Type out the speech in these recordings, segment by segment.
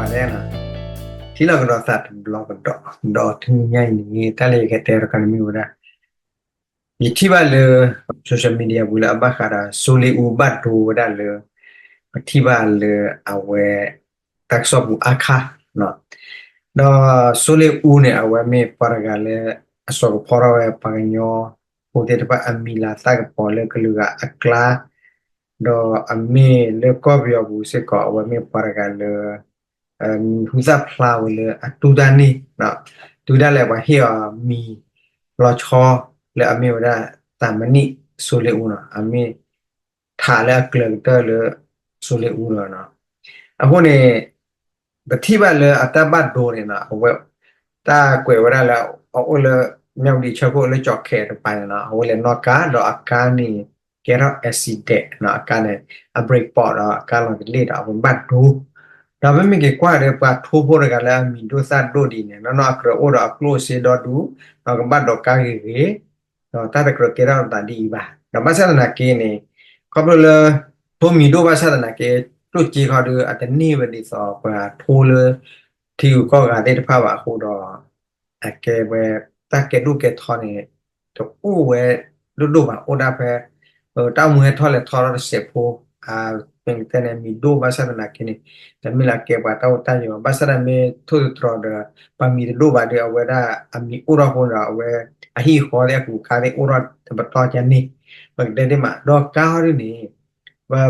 ထံၣ်လိာ်ကဒီးသးတဘျီကဒီး, ဒီးတနံၤညါအံၤန့ၣ် တၢ်လၢယကတဲတခါန့ၣ်မ့ၢ်ဝဲဒၣ် ယထံၣ်ဘၣ်လၢ social media ပူၤလၢအဘၣ်ဃးဒီး စိုးလင်းဦး ဘၣ်ဒိဝဲဒၣ်လၢ ပထံၣ်ဘၣ်လၢအဝဲ တၢ်ကစီၣ်ပူၤအါခါ ဒီး စိုးလင်းဦး န့ၣ် အဝဲမ့ၢ်ပှၤတဂၤလၢ အစိာ်ကဖီထီၣ်ဝဲပှၤကညီဖိသ့ၣ်တဖၣ်အမံၤလၤသၣ်ကပီၤလၢကလုာ်ဂၤအကျါ, ဒီးအမ့ၢ်လၢကီၢ်ပယီၤပူၤစ့ၢ်ကီး အဝဲမ့ၢ်ပှၤတဂၤလၢ မံၤဟူသၣ်ဖျါဝဲလၢအတူၢ်တၢ်န့ၣ်, တုၤဒၣ်လဲာ်ပှၤဟ့ၣ်အီၤမံၤလီၤဆီ လၢအမ့ၢ်ဝဲဒၣ် သမ္မတ စိုးလင်းဦး နီၤ, အမ့ၢ်ထးလၢအကျၢၤကတၢၢ်လၢ စိုးလင်းဦး လီၤ. အဃိန့ၣ် ပထံၣ်ဘၣ်လၢအတၢ်ဘၣ်ဒိန့ၣ်နီၤ အဝဲ တၢ်ကွဲးဝဲဒၣ်လၢ အအိၣ်လၢ မြဝတီ ဆၢခိၣ်လၢကၠီၣ်ခဲတပၤန့ၣ်နီၤ အဝဲလဲၤနီၣ်ကါ ဒီးအကါန့ၣ် ကဲထီၣ် accident နီၤ, အကါန့ၣ် အ brake ပိာ်ဒီးအကါလီၤတလ့ၣ်ဒီး အဝဲဘၣ်ဒိ ဒီးပမ့ၢ်က့ၤကွၢ်ဒီး ပှၤထိဖိတဂၤလၢအမံၤဒိၣ်သၣ်ဒိၣ်ဒ်န့ၣ် နီၢ်နီၢ်အကြၢးအိၣ်ဒီးအကျိၣ်အစ့ဒီဒူၣ် ဒီးကဘၣ်ဒိးကါဂ့ၤဂ့ၤ ဒီးတၢ်တကြၢးကဲထီၣ်သးဒ်အံၤဘၣ်. ဒီးဘၣ်ဆၣ်သနာ်က့န့ၣ် ခီဖျိလၢ ထိမံၤဒိၣ်ဘၣ်ဆၣ်သနာ်က့ ကျိၣ်စ့ခီဒီး အတန့ၢ်ဝဲဒ်သိးပှၤထိလၢ ထံဂုၤကီၢ်ဂၤသ့ၣ်တဖၣ်ဘၣ်အဃိဒီး အကဲဝဲ တၢ်ကဲဒိၣ်ကဲထီန့ၣ် တအိၣ်ဝဲဒိၣ်ဒိၣ်ဘၣ် အိၣ်ဒၣ်ဖဲ တၢ်အိၣ်မူဟဲထီၣ်လဲၤထီထီၣ်တစဲးဖိ ပကတဲန့ၣ် မံၤဒိၣ်ဘၣ်ဆၣ်သနာ်က့န့ၣ် တမ့ၢ်လၢအကဲပှၤတၢ်အိၣ်တၢ်ယီၤ ဘၣ်ဆၣ်ဒီးမ့ၢ်ထိၣ်သတြီၤဒီး ပှၤမံၤတဒိၣ်ဘၣ်ဒီး အဝဲဒၣ်အမံၤအိၣ်ထီၣ်အဃိဒီး အဝဲအဟံၣ်အဃီသ့ၣ်အကူအကါသ့ၣ်အိၣ်ထီၣ်တပတီၢ်ကန့ၣ် ပကတဲသ့မး ဒီးကါဟီဒ်န့ၣ်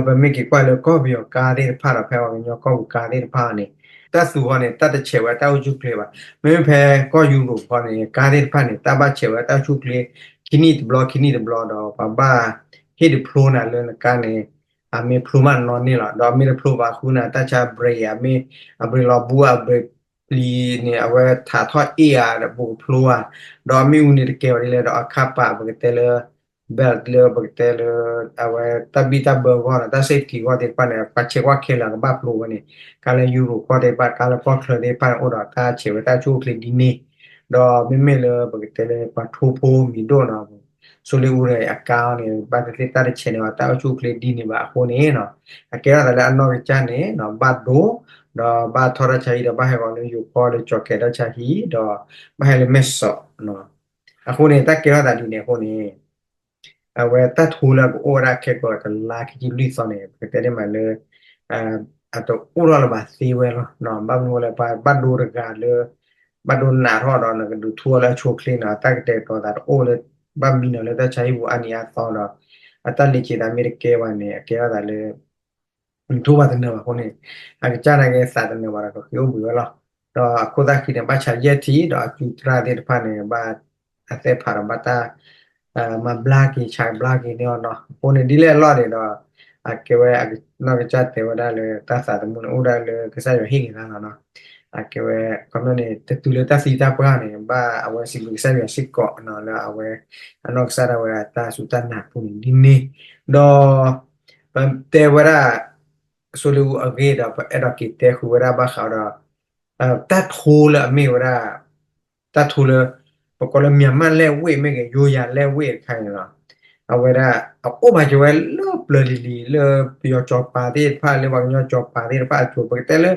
ပမ့ၢ်က့ၤကွၢ်လၢကီၢ်ပယီၤကါသ့ၣ်တဖၣ်ဒီး ဖဲပှၤကညီကီၢ်ပူၤကါသ့ၣ်တဖၣ်န့ၣ် တၢ်သူဃီန့ၣ် တၢ်တဆဲးဝဲတၢ်အိၣ်ဆူၣ်ချ့ဘၣ်. မ့မ့ၢ်ဖဲကီၢ်ယူရိၤဃီန့ၣ် ကါသ့ၣ်တဖၣ်န့ၣ် တၢ်ဘၣ်ဆဲးဝဲတၢ်အိၣ်ဆူၣ်ချ့ ခံနံၣ်တဘျီ ခံနံၣ်တဘျီဒီး ပှၤဘၣ်ဟ့ၣ်ဒုးဖျိနၤလၢနကါန့ၣ် အမ့ၢ်ဖျိမးနီၢ်န့ၣ်လီၤ. ဒီးအမ့ၢ်တဖျိဘၣ်ဃုနၤ တၢ်ဆါ brake အမ့ၢ် အ brake လီၤဘူ အ brake ပျံၤန့ၣ် အဝဲထးထီၣ်အ့ၣ်ဧါ ဒီးပကဖျိဧါ, ဒီးအမ့ၢ်အူန့ၣ်တကဲဝဲဒ်လဲၣ် ဒီးအခါပာ်ပကတဲလၢ belt လၢပကတဲလၢ အဝဲတၢ်ဘံၣ်တၢ်ဘၢဂီၢ်ဒီး တၢ် safety ဂီၢ်သ့ၣ်တဖၣ်န့ၣ် ပှၤဆဲးကွၢ်ခဲလၢာ်ကဘၣ်ဖျိဝဲန့ၣ် ကါလၢယူရိၤကီၢ်သ့ၣ်တဖၣ် ကါလၢကီၢ်ချၢသ့ၣ်တဖၣ်န့ၣ် အိၣ်ဒီးတၢ်ဆဲးဝဲတၢ်အိၣ်ဆူၣ်အိၣ်ချ့ဒ်န့ၣ်, ဒီးမ့မ့ၢ်လၢပကတဲလၢပှၤထိဖိမံၤဒိၣ်နီၤ စိုးလင်းဦး အကါန့ၣ် ဘၣ်သ့ၣ်သ့ၣ်တၢ်တဆဲးန့ၣ် တၢ်အိၣ်ဆူၣ်အိၣ်ချ့ဒ်န့ၣ်ဘၣ်အဃိန့ၣ် အကဲထီၣ်သးလၢအနီၢ်ကစၢ်န့ၣ် ဘၣ်ဒိ ဒီးဘၣ်ထီၣ်တၢ်ဆါဟံၣ်ဒီး ဘၣ်ဟဲဂီၤလၢယိၤကီၢ်လၢကၠီၣ်ကဲးတၢ်ဆါဟံၣ်ဒီး ဘၣ်ဟဲလၢမဲၢ်စီး အဃိန့ၣ် တၢ်ကဲထီၣ်သးဒ်န့ၣ်အဃိန့ၣ် အဝဲတၢ်ထိလၢအကအိၣ်ဝဲဒၣ်ခဲကိာ်တလါခံဆံလွံၢ်သီန့ၣ် ပကတဲန့ၣ်မးလၢ အတအိၣ်ထီၣ်လၢၤဘၣ်သ့ဝဲလီၤ. ဘၣ်မနုၤလဲၣ် ပှၤဘၣ်ဒိတဂၤလၢ ဘၣ်ဒိနးထီၣ်ဒီး နကဒုးထူအီၤလၢအဆိအချ့နီၤ တၢ်ကတဲာ်ကတီၤသးတအိၣ်လၢ ဘၣ်မံနီၤလၢတၢ်ဆါဟံၣ်ပူၤအါနံၤအါသီဒီး အတၢ်လံၤက့ၤသးမ့ၢ်တကဲဘၣ်န့ၣ် အကဲထီၣ်သးလၢ ထိဘၣ်တနၢၤဘၣ်အဃိန့ၣ် အကစၢ်နာ်က့သးတနၢၤဘၣ်ဒီး ကဃ့အိၣ်ဘှံးဝဲလီၤ. ဒီးအခိၣ်သၣ်ခံန့ၣ် ဘၣ်ဆါယဲၢ်ထံၣ် ဒီးအစုတြၢ်သ့ၣ်တဖၣ်န့ၣ် ဘၣ်အသဲဖးဒီးဘၣ်တၢ် မၤဘျါက့ၤ ဆါဘျါက့ၤန့ၢ်အီၤနီၤ. အဃိန့ၣ် ဒ်လဲၣ်အလီၢ်န့ၣ်ဒီး အကဲဝဲ နီၢ်ကစၢ်တဲဝဲဒၣ်လၢတၢ်သးသမူန့ၣ် အိၣ်ဒၣ်လၢကစၢ်ယွၤဟ့ၣ်က့ၤသးလီၤနီၤ. အကဲဝဲ ခီပညီန့ၣ် တတုၤလၢတၢ်သံတၢ်ပှၢ်န့ၣ် ဘၣ်အဝဲစံးဘျုးကစၢ်ယွၤစ့ၢ်ကီးနီၤ လၢအဝဲ အနီၢ်ကစၢ်ဒၣ်ဝဲအတၢ်စူၢ်တၢ်နာ်အပူၤန့ၣ်ဒ်န့ၣ် ဒီး ပတဲဝဲဒၣ် စိုးလင်းဦး အဂ့ၢ်ဒီး ပအဲၣ်ဒိးက့ၤတဲဃုာ်ဝဲဒၣ်ဘၣ်ဃးဒီး တၢ်ထိလၢအမ့ၢ်ဝဲဒၣ် တၢ်ထိလၢ ပကိးလၢ မြန်မာ့လက်ဝှေ့ မ့ၢ်ဂ့ၤ ရိုးရာလက်ဝှေ့ တခါန့ၣ်လီၤ. အဝဲဒၣ် အအိၣ်ဘၣ်က့ၤဝဲလၢပျၢၤလံၤလံၤ လၢပယီၤစီၤပၤသ့ၣ်တဖၣ် လၢပှၤကညီစီၤပၤသ့ၣ်တဖၣ်အစိၤ ပကတဲလၢ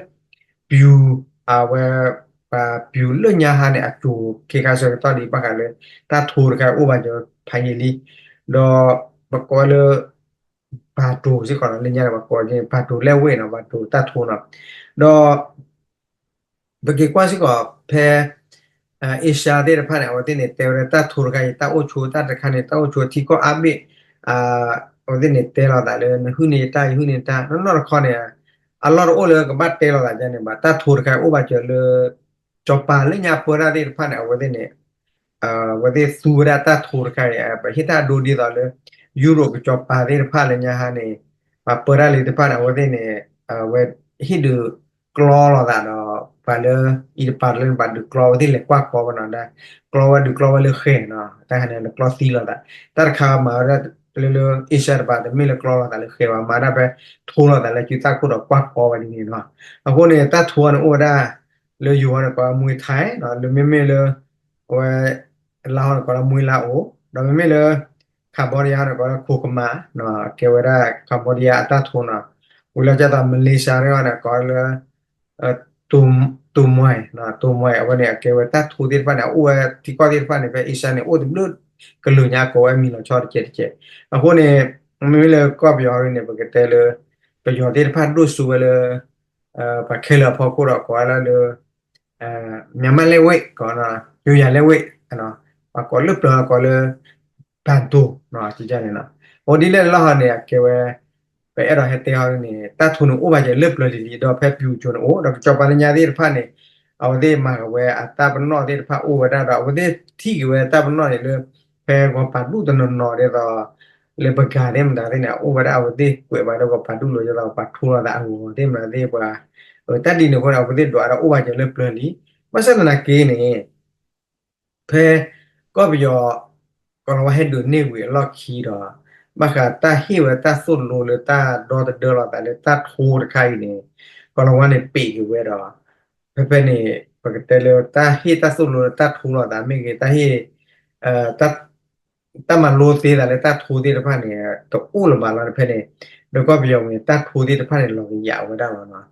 ပျူၤ အဝဲ ပှၤပျူၤလၢညါဟါန့ၣ် အစိၤ ခ့ခါဆၢကတီၢ်ဒံးဘၣ်ဃးလၢ တၢ်ထိတခါအိၣ်ဘၣ်က့ၤဖးယံာ်လံ ဒီး ပကိးလၢ ဘၣ်တိၤစ့ၢ်ကီးနီၤ လၢညါန့ၣ် ပှၤကိးက့ၤ ဘၣ်တိၤလက်ဝှေ့နီၤ ဘၣ်တိၤတၢ်ထိနီၤ ဒီး ပက့ၤကွၢ်စ့ၢ်ကီးဖဲ Asia သ့ၣ်တဖၣ်န့ၣ် အဝဲသ့ၣ်န့ၣ် တဲဝဲဒၣ်တၢ်ထိတခါအံၤ တၢ်အိၣ်ဆိတၢ်တခါန့ၣ် တၢ်အိၣ်ဆိထံကီၢ်အါဘ့ၣ် အဝဲသ့ၣ်န့ၣ်တဲလိာ်သးလၢ နဟုၣ်န့ၢ်ယတၢ် ယဟုၣ်န့ၢ်တၢ် နီၢ်နီၢ်တခီန့ၣ် အလီၢ်တအိၣ်လၢကဘၣ်တဲလိာ်သးဒ်န့ၣ်ဘၣ် တၢ်ထိတခါအိၣ်ဘၣ်စၢၤလၢ စီၤပၤလၢညါပၢတၢ်သ့ၣ်တဖၣ်န့ၣ် အဝဲသ့ၣ်န့ၣ် အဝဲသ့ၣ်သူဝဲဒၣ်တၢ်ထိတခါအံၤ ပဟ့ၣ်တၢ်ဒိဒ်သိးလၢ ယူရိၤကစီၤပၤသ့ၣ်တဖၣ်လၢညါဟါန့ၣ် ပှၤပၢတၢ်လံၤသ့ၣ်တဖၣ်န့ၣ် အဝဲသ့ၣ်န့ၣ် အဝဲဟ့ၣ်ဒုးကျီလိာ်သးဒီး ပှၤလၢအံၤတပၤလၢပှၤဒုးကျီဝဲသ့ၣ်လဲၤကွၢ်ကီဝဲနီၤ ဒ်ကျီဝဲဒုးကျီဝဲလၢဃဲၤနီၤ တၢ်ခါန့ၣ် နကျီသံလိာ်သး တၢ်တခါမၤဝဲဒၣ်လၢလၢ Asia တပၤ တမ့ၢ်လၢကျီလိာ်သးလၢဃဲၤဘၣ် မၤဒၣ်ဖဲထိလိာ်သးလၢစုသၣ်ခိၣ်ဒီးကွၢ်ကီဝဲဒ်န့ၣ်နီၤ အဃိန့ၣ် တၢ်ထိန့ၣ်အိၣ်ဝဲဒၣ် လၢယိၤဟီန့ၣ်ကိးဝဲ Muay Thai နီၤ လၢမ့မ့ၢ်လၢ အဝဲ လါဟီန့ၣ်ကိးလၢ Muay Lao ဒီးမ့မ့ၢ်လၢ Cambodia န့ၣ်ကိးလၢ Krav Maga နီၤ ကဲဝဲဒၣ် Cambodia အတၢ်ထိနီၤ ဝံၤလီၤကၢ်သိး Malaysia န့ၣ်ကိးလၢ Thai တိၤမွဲ, တိၤမွဲ အဝဲန့ၣ် အကဲဝဲတၢ်ထိသ့ၣ်တဖၣ်န့ၣ် အအိၣ်ဝဲထံကီၢ်သ့ၣ်တဖၣ်န့ၣ် ဖဲအ့ရှါန့ၣ် အိၣ်တဘျုးကလုာ်ညါ ကိးဝဲအမံၤလီၤဆီတကဲးတကဲး. အဃိန့ၣ် မ့မ့ၢ်လၢကီၢ်ပယီၤန့ၣ် ပကတဲလၢ ပယီၤသ့ၣ်တဖၣ်ဒိၣ်စိဝဲလၢ ပှၤခဲလၢာ်အဖီခိၣ်ဒီး ကိးဝဲဒၣ်လၢ မြန်မာ့လက်ဝဲ ကိးဝဲဒၣ် ရိုးရာလက်ဝဲ, ပှၤကိးလၢပျၢၤကိးလၢ ပၢ်ဒိၣ်န့ၣ် အဃိဒ်လဲၣ်လီၤဟီန့ၣ် အကဲဝဲ ပအဲၣ်ဒိးဟဲတဲဟီန့ၣ် တၢ်ထိန့ၣ်အိၣ်ဘၣ်က့ၤလၢပျၢၤလံၤလံၤ ဒီးဖဲပျူၤကၠိန့ၣ်အိၣ် ဒီးကစီၤပၤလၢညါသ့ၣ်တဖၣ်န့ၣ် အဝဲသ့ၣ်မၤက့ၤဝဲအတၢ်ပနီၣ်သ့ၣ်တဖၣ်အိၣ်ဝဲဒၣ်ဒီး အဝဲသ့ၣ်ထံၣ်က့ၤဝဲတၢ်ပနီၣ်န့ၣ်လၢ ဖဲဂီၤပာ်ဒူၣ်တနီၤနီၤဒ်သိး လၢပဂၤသ့ၣ်မတၤသ့ၣ်န့ၣ် အအိၣ်ဝဲဒၣ်အဝဲသ့ၣ်ကွဲးဘၣ်ဒီးဂီၤပာ်ဒူၣ်လီၤ ဒ်သိးပှၤထိလိာ်သးအဂီၤသ့ၣ်မတၤသ့ၣ်ပှၤ တၢ်ဒ်န့ၣ်အဃိန့ၣ် အဝဲသ့ၣ်ဒွးဒီးအိၣ်ဘၣ်က့ၤလၢပျၢၤလံၤ. ဘၣ်ဆၣ်သနာ်က့န့ၣ် ဖဲကီၢ်ပယီၤ ကီၤလၤဝါဟဲဒုးန့ၢ်ဝံၤအလီၢ်ခံဒီး ဘၣ်ဃးတၢ်ဟ့ၣ်ဝဲတၢ်သိၣ်လိလၢတၢ်ဒီသဒၢလိာ်သးလၢတၢ်ထိတခါအံၤန့ၣ် ကီၤလၤဝါန့ၣ်ပ့ၤက့ၤဝဲဒီး ဖဲဖဲန့ၣ် ပကတဲလၢတၢ်ဟ့ၣ်တၢ်သိၣ်လိလၢတၢ်ထိလိာ်သးမ့ၢ်ဂ့ၤ တၢ်ဟ့ၣ် တၢ်မၤလိသ့သးလၢတၢ်ထိသ့ၣ်တဖၣ်န့ၣ် တအိၣ်လၢၤဘၣ်လီၤတဖဲန့ၣ် ဒီးကီၢ်ပယီၤဝံၤ တၢ်ထိသ့ၣ်တဖၣ်န့ၣ် လီၤကယးဝဲဒၣ်လီၤနီၤ.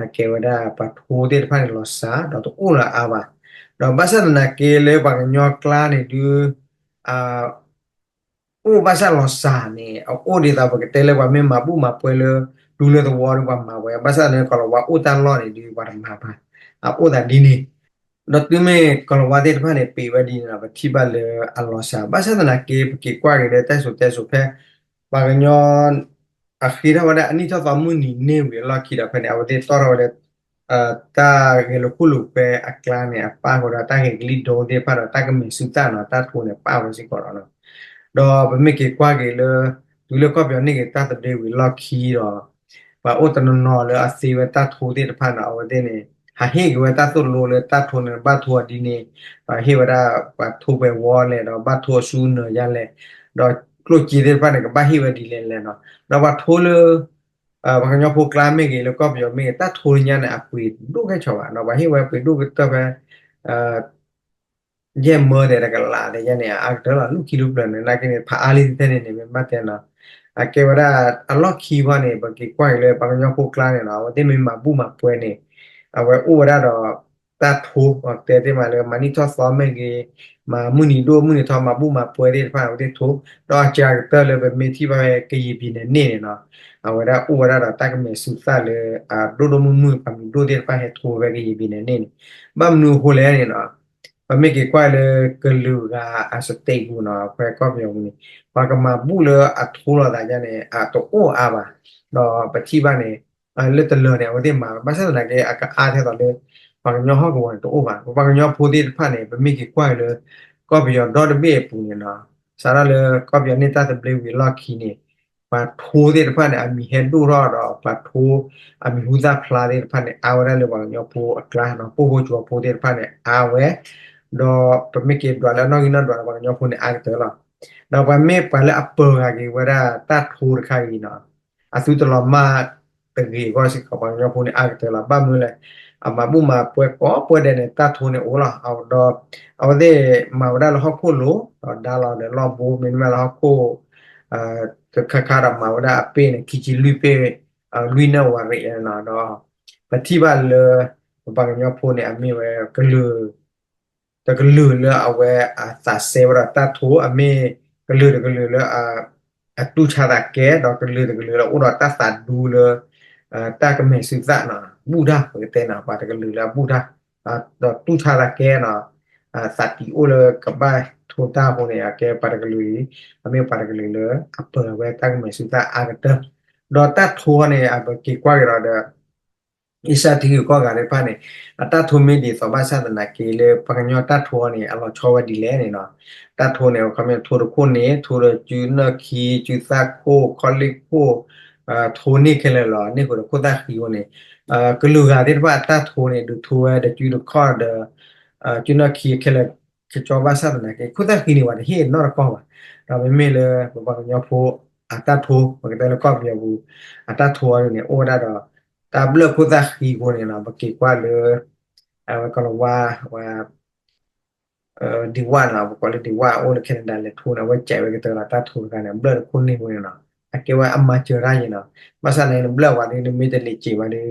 အကဲဝဲဒၣ်ပှၤထိသ့ၣ်တဖၣ်န့ၣ် လီၤစှၤဒီးတအိၣ်လၢၤအါဘၣ်. ဒီးဘၣ်ဆၣ်သနာ်က့လၢပှၤကညီကျါန့ၣ်ဒုး အိၣ်ဘၣ်ဆၣ်လီၤစှၤန့ၣ် အအိၣ်ဒ်သိးပကတဲလၢပှၤမ့ၢ်မၤဘူၣ်မၤပှဲၤလၢ တုၤလၢသဝီဒီးပှၤမၤဝဲ ဘၣ်ဆၣ်လၢကီၤလၤဝါအိၣ်တၢ်လီၢ်န့ၣ်ဒုး ပှၤတမၤဘၣ်. အအိၣ်သးဒ်န့ၣ် ဒီးတုၤမ့ၢ်ကီၤလၤဝါသ့ၣ်တဖၣ်န့ၣ် ပ့ၤဝဲဒ်န့ၣ်ဒီး ပထံၣ်ဘၣ်လၢအလီၤစှၤ ဘၣ်ဆၣ်သနာ်က့ ပက့ၤကွၢ်က့ၤလၢတၢ်စံၣ်စိၤတဲစိၤဖဲ ပှၤကညီ အဃ့ထီၣ်ဝဲဒၣ်အနံၣ်ထီၣ်သီမုၢ်နံၤန့ၢ်ဝံၤအလီၢ်ခံဒီး ဖဲန့ၣ် အဝဲသ့ၣ်တီၣ်ထီၣ်ဝဲဒၣ် တၢ်ဂဲၤလိာ်ခိၣ်လိာ်ကွဲအကျါန့ၣ် အပၣ်ဃုာ်ဒီးတၢ်ဂဲၤကလံၣ်ဒိသ့ၣ်တဖၣ်ဒီး တၢ်ကမဲာ်စူသၣ်နီၤ တၢ်ထိန့ၣ် ပၣ်ဝဲစ့ၢ်ကီးလီၤ. ဒီးပမ့ၢ်က့ၤကွၢ်က့ၤလၢ တုၤလၢကီၢ်ပယီၤန့ၢ်က့ၤတၢ်သဘျ့ဝံၤလီၢ်ခံဒီး ပှၤအိၣ်တနီၤနီၤလၢအသ့ဝဲတၢ်ထိသ့ၣ်တဖၣ်န့ၣ် အဝဲသ့ၣ်န့ၣ် ဟးဟ့ၣ်က့ၤဝဲတၢ်သိၣ်လိလၢတၢ်ထိန့ၣ် ဘၣ်ထိအီၤဒ်န့ၣ် ပှၤဟ့ၣ်ဝဲဒၣ် ပှၤထိပှဲၤဝီလဲၣ် ဒီးဘၣ်ထိအစုနၢၤယါလဲၣ် ဒီးကျိၣ်စ့သ့ၣ်တဖၣ်န့ၣ် ကဘၣ်ဟ့ၣ်ဝဲဒ်လဲၣ်လဲၣ်နီၤ. ဒီးပှၤထိလၢ ပှၤကညီဖိကျါမ့ၢ်ဂ့ၤ လၢကီၢ်ပယီၤမ့ၢ်ဂ့ၤ တၢ်ထိညါန့ၣ် အပှ့ၤဒိၣ်ခဲဆီဘၣ်နီၤ. ပှၤဟ့ၣ်ဝဲပှ့ၤဒိၣ်ကတၢၢ်ဖဲ ယဲၢ်မၢတဲာ်တကလးတဲယဲၢ်န့ၣ် အအါကတၢၢ်လီၤ လူၢ်ခံလူၢ်ဖျၢၣ်န့ၣ် နာ်က့န့ၣ် ဖးအါလံတထဲန့ၣ်န့ၣ် မ့ၢ်ဘၣ်တဲနီၤ. အကဲဝဲဒၣ်အလီၢ်ခံဖီန့ၣ် ပက့ၤကွၢ်က့ၤလၢပှၤကညီဖိကျါန့ၣ်နီၤ အဝဲသ့ၣ်မ့ၢ်မၤဘူၣ်မၤပှဲၤန့ၣ် အဝဲအိၣ်ဝဲဒၣ်ဒီး တၢ်ထိ ပှၤတဲသ့ၣ်မးလၢ မၤနံၣ်ထီၣ်သီမ့ၢ်ဂ့ၤ မၤမုၢ်နံၤဒိၣ်မုၢ်နံၤထီ မၤဘူၣ်မၤပှဲၤသ့ၣ်တဖၣ်န့ၣ် အဝဲသ့ၣ်ထိ ဒီးအစှၤကတၢၢ်လၢပမ့ၢ်ထံၣ်ဘၣ်ဝဲ ကယံာ်ပံၤန့ၣ်န့ၣ်န့ၣ်နီၤ အဝဲဒၣ်အိၣ်ဝဲဒၣ်ဒီးတၢ်ကမဲာ်စူသၣ်လၢ အဒိၣ်ဒိၣ်မုၢ်မုၢ် ပှၤမံၤဒိၣ်သ့ၣ်တဖၣ်ဟဲထိဝဲကယံာ်ပံၤန့ၣ်န့ၣ်န့ၣ် ဘၣ်မနုၤအဃိလဲၣ်န့ၣ်နီၤ ပမ့ၢ်က့ၤကွၢ်လၢကလုာ်ဂၤအစတ့ပူၤနီၤ ဖဲကီၢ်ပယီၤပူၤန့ၣ် ပှၤကမၤဘူၣ်လၢအထိလိာ်သးယါန့ၣ် အတအိၣ်အါဘၣ်. ဒီးပထံၣ်ဘၣ်န့ၣ် လၢတလၢာ်န့ၣ် အဝဲသ့ၣ်မၤ ဘၣ်ဆၣ်သနာ်က့ အကအါထဲသိးလၢ ပှၤကညီဟီၣ်ကဝီၤန့ၣ်တအိၣ်ဘၣ်. ပပှၤကညီဖိသ့ၣ်တဖၣ်န့ၣ် ပမ့ၢ်က့ၤကွၢ်လၢ ကီၢ်ပယီၤဒီတဘ့ၣ်အပူၤန့ၣ်နီၤ စးထီၣ်လၢကီၢ်ပယီၤန့ၢ်တၢ်သဘျ့ဝံၤအလီၢ်ခံန့ၣ် ပှၤထိသ့ၣ်တဖၣ်န့ၣ် အမံၤဟဲဒိၣ်ထီၣ်ဒီး ပှၤထိအမံၤဟူသၣ်ဖျါသ့ၣ်တဖၣ်န့ၣ် အါဝဲဒၣ်လၢပှၤကညီဖိအကျါနီၤ ပိၢ်ဖိကၠိဖိသ့ၣ်တဖၣ်န့ၣ် အါဝဲ ဒီးပမ့ၢ်က့ၤဒွးလၢအနီၣ်ဂံၢ်နီၣ်ဒွးဒီး ပှၤကညီဖိန့ၣ်အါကတၢၢ်လီၤ. ဒီးပှၤမ့ၢ်ပှၤလၢအပၢၤဂၤက့ၤဝဲဒၣ်တၢ်ထိတခါအံၤနီၤ အသုတလီၤမၢ်တဂ့ၤအဂီၢ်စ့ၢ်ကီး ပှၤကညီဖိန့ၣ်အါကတၢၢ်လီၤ. ဘၣ်မနုၤလဲၣ် အမၤဘူၣ်မၤပှဲၤကိးပှဲၤဒဲးန့ၣ် တၢ်ထိန့ၣ်အိၣ်လီၤ. ဒီးအဝဲသ့ၣ်မၤဝဲဒၣ်လၢဟီၣ်ခိၣ်လိၤ ဒီးဒါလီၤဒီးလီၢ်ဘိ မ့တမ့ၢ်လၢဟီၣ်ခိၣ် တခါခါဒီးမၤဝဲဒၣ်အပ့ၢ်န့ၣ် ခံဆံလွံၢ်ပ့ၢ် လွံၢ်နၢၣ်ဝးရံးနီၤ ဒီး ပထံၣ်ဘၣ်လၢ ပပှၤကညီဖိန့ၣ် အမ့ၢ်ဝဲကလုာ် တကလုာ်လၢအဝဲအသးစဲဝဲဒီးတၢ်ထိ အမ့ၢ်ကလုာ်တကလုာ်လၢ အတူၢ်ဆါသးကဲ ဒီးကလုာ်တကလုာ်လၢအိၣ်ဒီးတၢ်သးဒူလၢ တၢ်ကမဲာ်စူသၣ်နီၤ ဘူၣ်တၢ် ပကတဲနီၤ ပှၤတကလုာ်လၢအဘူၣ်တၢ် ဒီးတူၢ်ဆါသးကဲနီၤ သးတံၢ်အိၣ်လၢကဘၣ်ထိတၢ်အဃိန့ၣ် အကဲပှၤတကလုာ်အံၤ အမ့ၢ်ပှၤတကလုာ်လၢအပၢၤဝဲတၢ်ကမဲာ်စူသၣ်အါကတၢၢ် ဒီးတၢ်ထိန့ၣ် ပက့ၤကွၢ်က့ၤဒီးဒီး အ့ၣ်စၢၣ်ထံဂုၤကီၢ်ဂၤသ့ၣ်တဖၣ်န့ၣ် အတၢ်ထိမ့ၢ်ဒ်သိးဘၣ်ဆၣ်သနာ်က့လၢ ပှၤကညီတၢ်ထိန့ၣ် အလီၤဆီဝဲဒ်လဲၣ်န့ၣ်နီၤ တၢ်ထိန့ၣ် အခီပညီထိတခိၣ်န့ၣ် ထိဒီးစုနၢၣ်ခံ စုသၣ်ခိၣ် ခီလ့ၣ်ခိၣ် ထိန့ၢ်ခဲလၢာ်လီၤ န့ၢ်ဃုာ်ဒီးခိၣ်သၣ်ဃံအဃိန့ၣ် ကလုာ်ဂၤသ့ၣ်တဖၣ်အတၢ်ထိန့ၣ် ဒုးထိဝဲဒီးစုတခီၣ်ဒီး စုနၢၣ်ခံခဲလၢာ် ကကၠီဘၣ်ဆၣ်သနာ်က့ ခိၣ်သၣ်ဃံန့ၣ် ပှၤတဟ့ၣ်နီတကီၢ်ဘၣ်. ဒီးမ့မ့ၢ်လၢပပှၤကညီဖိအတၢ်ထိ ပကတဲလၢကီၢ်ပယီၤပူၤ အတၢ်ထိအံၤန့ၣ် အိၣ်ဝဲဒၣ်ဒီး တၢ်ဘျၢၣ်ခိၣ်သၣ်ဃံအဃိန့ၣ်နီၤ ပက့ၤကွၢ်လၢ အဝဲကီၤလၤဝါ ဝဲ ဒံဝၣ်နီၤ ပကိးလၢဒံဝၣ်အိၣ်လၢ Canada လဲၤထိန့ၣ် အဝဲကဲးဝဲကတၢၢ်လီၤ တၢ်ထိတခါန့ၣ် ဘျၢၣ်တခိၣ်န့ၢ်ဝဲန့ၣ်နီၤ အကဲဝဲအမၤစၢၤတၢ်ယံၤနီၤ ဘၣ်ဆၣ်န့ၣ် နဘျၢၣ်ဝဲဒီး နမ့ၢ်တလံၤစံးဝဲဒီး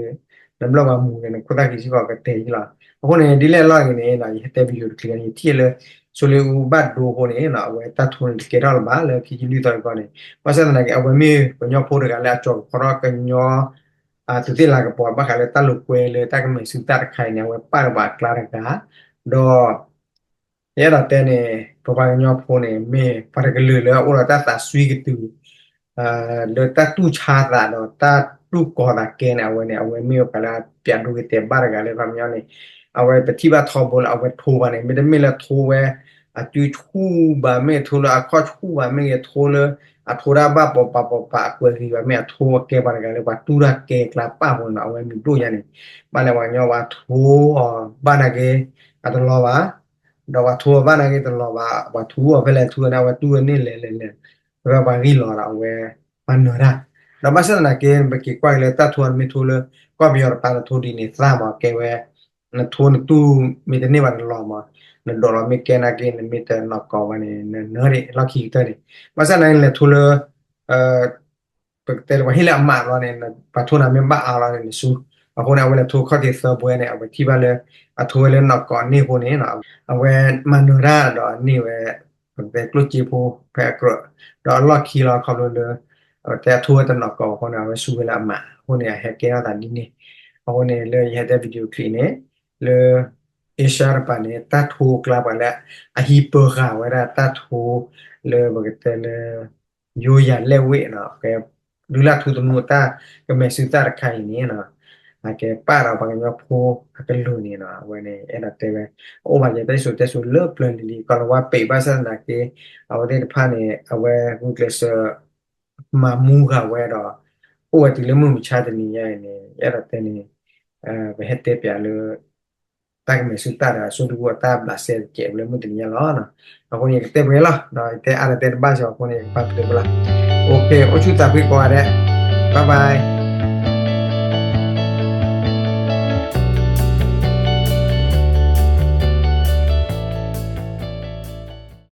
နဘျီၣ်ပှၤမူၤဂ့ၤ နခိၣ်သၣ်ကံစ့ၢ်ကီးကတဲာ်ယလီၤ. အဃိန့ၣ် ဒ်လဲၣ်လီၤဂ့ၤန့ၣ် ယဟဲတဲ video တချံးန့ၣ် ယထံၣ်လၢ စိလ့အူဘၣ်ဒိအဃိန့ၣ် အဝဲတၢ်ထိန့ၣ် တကဲထီၣ်လၢၤဘၣ်လၢခံဆံလွံၢ်သီအဂီၢ်န့ၣ် ဘၣ်ဆၣ်သနာ်က့ အဝဲမ့ၢ်ကညီဖိတဂၤလၢအကၠီၤကဖီထီၣ်ကညီ သုးသ့ၣ်လၤကပီၤ ဘၣ်ဃးလၢတၢ်လိာ်ကွဲလၢတၢ်ကမဲာ်ဆူၣ်သၣ်တခါအံၤန့ၣ် အဝဲပာ်လၢပှၤအကျါတဂၤ ဒီး ယအဲၣ်ဒိးတဲန့ၣ် ပပှၤကညီဖိန့ၣ် မ့ၢ်ပှၤတကလုာ်လၢအအိၣ်ဒီးတၢ်သးစွံကတုၤ လၢတၢ်တူၢ်ဆါသးဒီးတၢ်တူၢ်ကီၤသးကဲန့ၣ် အဝဲန့ၣ် အဝဲမ့ၢ်ပှၤလၢအပျးဒိဂ့ၤတဲာ်ဘၣ်တဂၤလၢ ခီပညီန့ၣ် အဝဲပထံၣ်ဘၣ်ထီဘိလၢအဝဲထိဘၣ်န့ၣ် မ့တမ့ၢ်လၢထိဝဲ အစုဆူၣ်ဘၣ်မ့ၢ်ဂ့ၤ ထိလၢအခီၣ်ဆူၣ်ဘၣ်မ့ၢ်ဂ့ၤ ထိလၢ အထိဒၣ်ဘၣ်ပိာ်ပာ်ပိာ်ပာ်အကွဲးဂ့ၤဘၣ်မ့ၢ်အထိအကဲပှၤတဂၤလၢပှၤတူၢ်တၢ်ကဲကျါပာ်ဖိန့ၣ် အဝဲမံၤဒိၣ်ညါန့ၣ် ဘၣ်လဲၣ်ပှၤကညီပှၤထိအီၤဘၣ်နာ်က့ အတလီၤဘၣ် ဒီးပှၤထိအီၤဘၣ်နာ်က့တလီၤဘၣ် ပှၤထိအီၤဖဲလဲၣ်ထူန့ၣ် အဝဲတူၢ်ဝဲန့ၢ်လဲၤလဲၤလဲၤ ဖဲပှၤဂံၢ်လီၤဒီးအဝဲ ပှၤနၢၤတၢ် ဒီးဘၣ်ဆၣ်သနာ်က့ ပက့ၤကွၢ်က့ၤလၢတၢ်ထိအီၤမ့ၢ်ထိလၢ ကီၢ်ပယီၤတပၤနထိဒ်န့ၣ်သၣ်မးကဲဝဲ နထိနတူၢ်မ့ၢ်တန့ၢ်ဘၣ်တလီၤမး နဒိးလီၤမ့ၢ်ကဲနာ်က့ နမ့ၢ်တနီၢ်ကီးဘၣ်န့ၣ် နနၢၤဒံးလီၢ်ခံကတၢၢ်န့ၣ် ဘၣ်ဆၣ်သနာ်က့ နလဲၤထိလၢ ပကတဲလၢပှၤဟ့ၣ်လၢအမးလီၤန့ၣ် ပှၤထိနၤမ့ၢ်ဘၣ်အါလီၤန့ၣ် နစူ အဃိန့ၣ် အဝဲလဲၤထိခီၣ်ထံးသၢဘှဲန့ၣ် အဝဲထံၣ်ဘၣ်လၢ အထိဝဲလၢနီၢ်ကီးန့ၢ်အဃိန့ၣ် အဝဲမၤနၢၤတၢ်ဒီးန့ၢ်ဝဲ ပကတဲကျိၣ်စ့ဖိဖဲအကြၢး ဒီးအလီၢ်ခံလီၤခီဖျိလၢ အဝဲတဲအထိဝဲတနီၢ်ကီးအဃိန့ၣ် အဝဲစူဝဲလၢအမး အဃိန့ၣ် အဟဲကဲထီၣ်သးဒ်န့ၣ် အဃိန့ၣ်လၢယဟဲတဲ video clip န့ၣ် လၢ Asia တပၤန့ၣ် တၢ်ထိကျါပှၤလၢ အဟံးပၢၤဃာ်ဝဲဒၣ်တၢ်ထိ လၢပကတဲလၢ ယိယၤလဲၣ်ဝ့ၣ်နီၤ ကဲ ဒုးလၢ်ထူသနူတၢ်ကမဲာ်ဆူၣ်သၣ်တခါအံၤန့ၣ်နီၤ အကဲပာ်ဒီးပှၤကညီဖိအကလုာ်န့ၣ်နီၤ အဝဲန့ၣ် အဲၣ်ဒိးတဲဝဲ အအိၣ်ဘၣ်ယဲတၢ်စံၣ်စိၤတဲစိၤလၢပျၢၤလံၤလံၤ ကီၢ်လၤဝါပံးဘၣ်ဆၣ်သနာ်က့ အဝဲသ့ၣ်တဖၣ်န့ၣ် အဝဲဂုာ်ကျဲးစၢး မၤမူဃာ်ဝဲဒီး အိၣ်ဝဲတုၤလၢမုၢ်မဆါတနံၤညါအံၤန့ၣ် အဲၣ်ဒိးတဲန့ၣ် ပဟဲတဲပၠးလၢ တၢ်ကမဲာ်ဆူၣ်သၣ်ဒီး အစိဒုအတၢ်ဘျးစဲတကဲးလၢမုၢ်တနံၤညါလီၤ. အဃိန့ၣ် ယကတဲပှဲၤလီၤ ဒီးယတဲအါဒီးတဲတဘၣ်စ့ၢ် အဃိန့ၣ် ယကပာ်ပတုာ်ဝဲလီၤ OK အိၣ်ဆူၣ်သးဖှံကိးဂၤဒဲး bye bye